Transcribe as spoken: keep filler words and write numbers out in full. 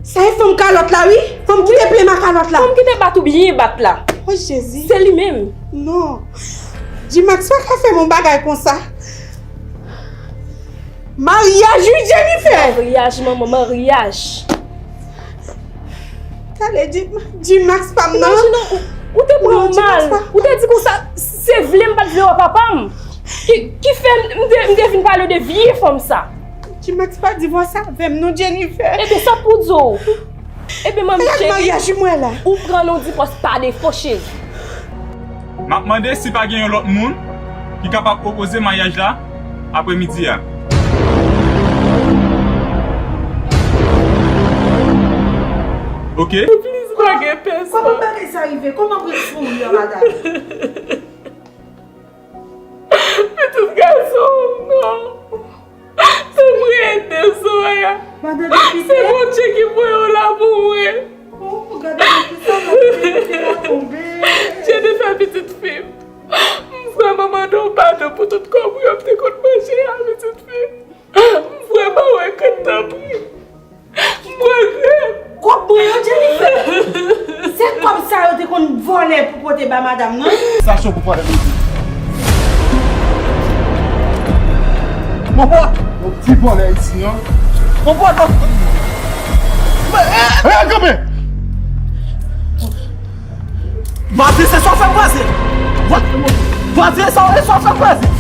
Sa e fanm kalòt la, wi. Fanm ki te plen ma kalòt la. Fanm ki te bat ou byen bat la. O Jezi. Se li menm. Non. G-Max pa ka fè m yon bagay konsa. Maryaj, wi, Jennifer! Maryaj, manman, maryaj. Tande, G-, G-Max pa m nan. Imajine w, ou te pran l mal. Ou te di konsa, se vle m pa t vle wè papa m. Ki, ki fè m, m te, m te vin pale w de vye fanm sa. G-Max pa di vwa sa avè m non, Jennifer. Ebyen, sa pou di w? Ebyen, manmi cheri, maryaj mwen la. Ou pran non dipòs pa defo, cheri. M ap mande si pa gen yon lòt moun ki kapab opoze maryaj la aprè midi a. Oke? Plis pa gen pèsonn. Kòman bagay sa rive? Kòman pou mouri an, madanm? Pitit gason m non. Tanpri ede Soraya. Se Bondye ki voye w la pou mwen. Jennifer, pitit fi m. M vrèman mande w padon pou tout kòb ou yo m te konn manje a, pitit fi m. M vrèman regrèt, tanpri. M regrèt. Kòb mwen yo, Jennifer. Se kòb sa yo te konn vòlè pou pote ba madanm nan. Sa cho pou pale midi. Mon pòt. Yon ti vòlè isi, non? Mon pòt. Hey, kanpe! Vwazen, se sa w fè m vwazen. Vwazen, se sa w fè m vwazen.